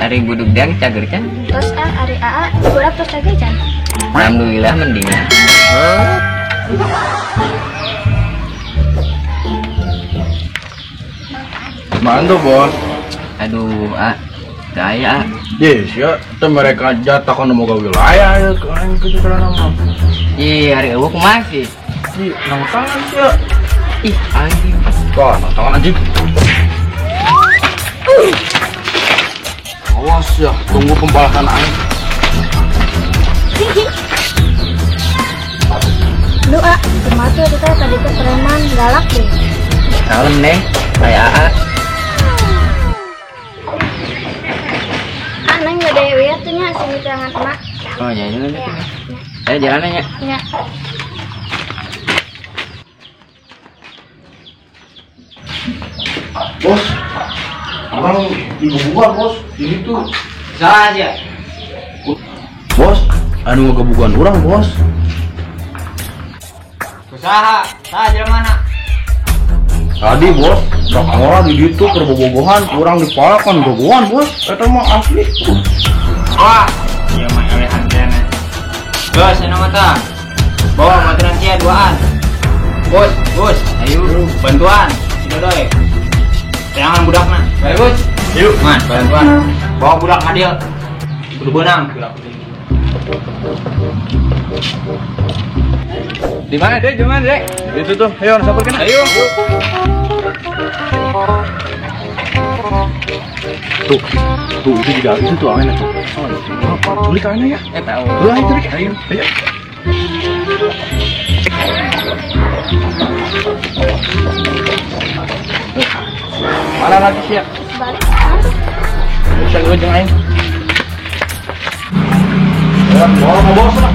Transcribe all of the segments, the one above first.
Ari buduk dang cager can. Tos ah, ari aa budak tos cager can. Alhamdulillah mendingan. Mantu bos. Aduh, ah, gaya. Yes, ya, itu mereka jatah kan mau wilayah ya, kan gitu kan nama. Ih, hari eueuh kumaha sih? Ih, nang tangan sih ya. Ih, anjing. Wah, nang tangan anjing. Awas ya, tunggu pembalasan aing. Lu ah, kumaha tuh kita tadi ke preman galak deh. Kalem neng, kayak aa. Ah, neng gak ada ya tuh nya sini tangan emak. Oh, ya ini nanti. Ayo jalan aja. Ya. Bos, orang digebukan bos, ini tuh. Salah aja. Bos, anu ngegebukan orang bos. Usaha, salah jalan mana? Tadi bos, belakang orang di situ kerbobogohan, orang dipalakan gogohan bos, eta mah asli. Wah, iya mah eleh antena. Bos, ini mata. Bawa maturan sia duaan. Bos, bos, ayo bantuan. Si Dodoy. Jangan budakna. Baik, bos. Yuk, man, bantuan. Bawa budak ka dieu. Kudu beunang. Di mana, Dek? Di mana, Dek? Itu tuh. Ayo, sampeurkeun. Ayo. Tuh, tuh itu juga itu tuh awena tuh. Oh, culik awena ya? Tahu. Udah, ayo culik. Ayo. Ayo. Mana lagi sih ya? Balik. Bisa gue jeung aing. Ya, bawa ke bos lah.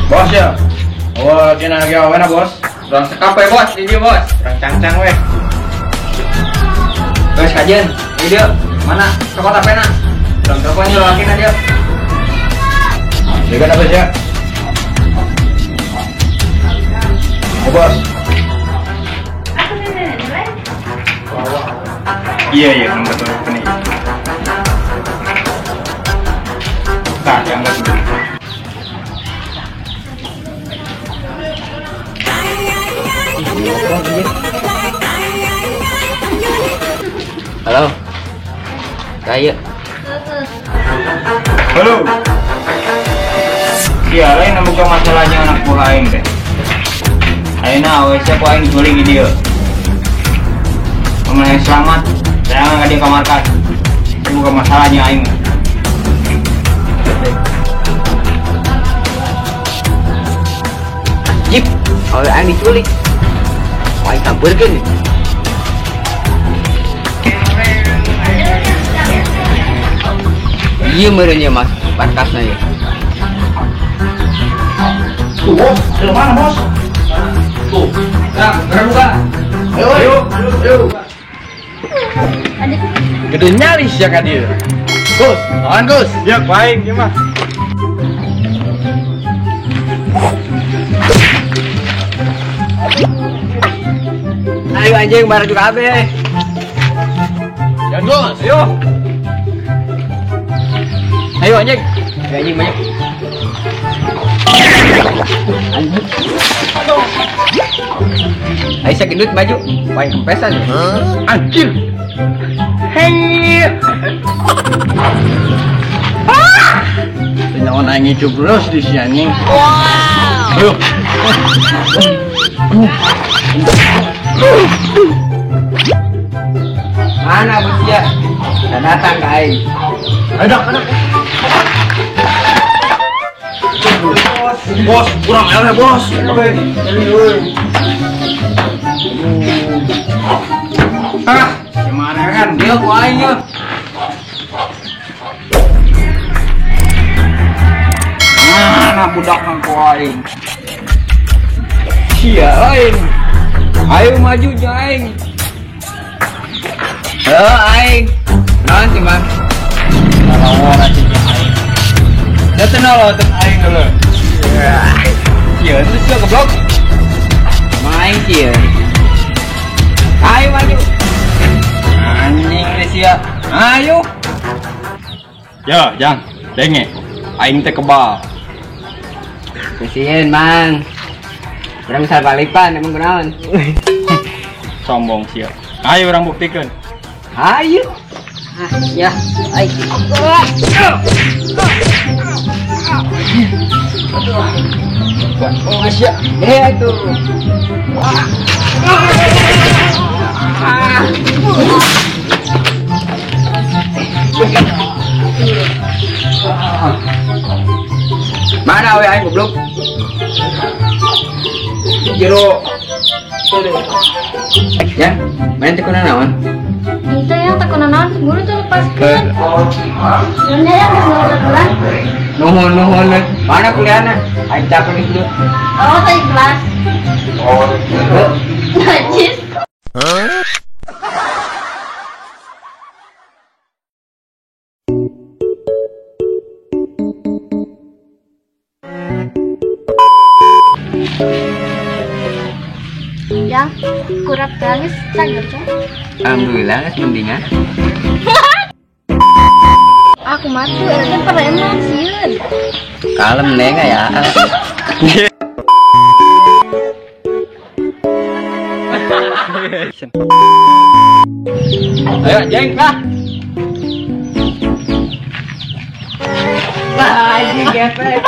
Bos ya. Oh, kena lagi awena bos. Urang sekap we bos, di dieu bos. Urang cangcang we. Bos kajian, ini dia. Mana? Cokot apa na? Urang telepon yuk laki na dia. Jaga apa sih ya? Oh, bos. Iya, iya, nomor telepon ini. Nah, diangkat dulu. Halo. Kayak. Halo. Iya, lain buka masalahnya anak buah aing teh. Ayeuna awe siapa aing diculik di dieu. Pemenang selamat, jangan ka dieu ka markas. Buka masalahnya aing. Jip, awe aing diculik. Aing sampeurkeun. Iya merenya mas, markasnya ya. Tuh bos, dari mana bos? Tuh, nah, buka. Ayo, ayo, ayo. Gede nyaris ya kan dia. Gus, tahan Gus. Ya baik, ya mah. Ayo anjing, bareng juga abe. Ya Gus, ayo. Ayo anjing. Ayo anjing banyak. Anjing. Ayo saya gendut maju. Main kempesan ya. Anjir. Hei. Ah. Jangan aing ngicup terus di sini anjing. Wow. Ayo. Mana bosnya? Udah datang ke aing. Ayo dak, ayo. Bos, kurang eleh bos. Ah, gimana kan? Dia ku aing ya. Mana budak nang ku aing? Sia aing. Ayo maju jeung aing. Heuh aing. Naon sih, Mang? Lawan aja jeung aing. Da tenang lo teu aing dulu. Iya, itu sih goblok. Main kieu. Ayo maju. Anjing deh sia. Ayo. Ya, Jang, denge. Aing teh kebal. Kasihan, Mang. Urang bisa balipan emang kunaon. Sombong sia. Ayo urang buktikeun. Ayo. Ah, ya. Ai. Oh, Masya. Eh, itu. Mana we aing goblok? Jero. Ya, mana teh kuna naon? Itu yang tak kuna naon, buru tuh lepaskeun. Nuhun ya, nuhun. Nuhun nuhun. Mana kuliahna? Aing capek geus dulu. Oh, tadi kelas. Oh. Najis. Hah? Ya, kurap tangis cager cok. Alhamdulillah, geus mendingan. Aku matu, eta preman sieun. Kalem neng ya. Ayo, jeng lah. Wah, ini gepek.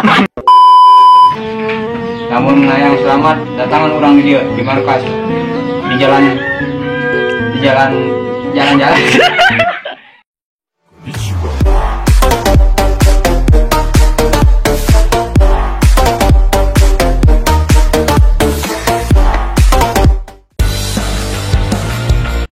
Namun yang selamat datangan orang di dia di markas di jalan jalan-jalan.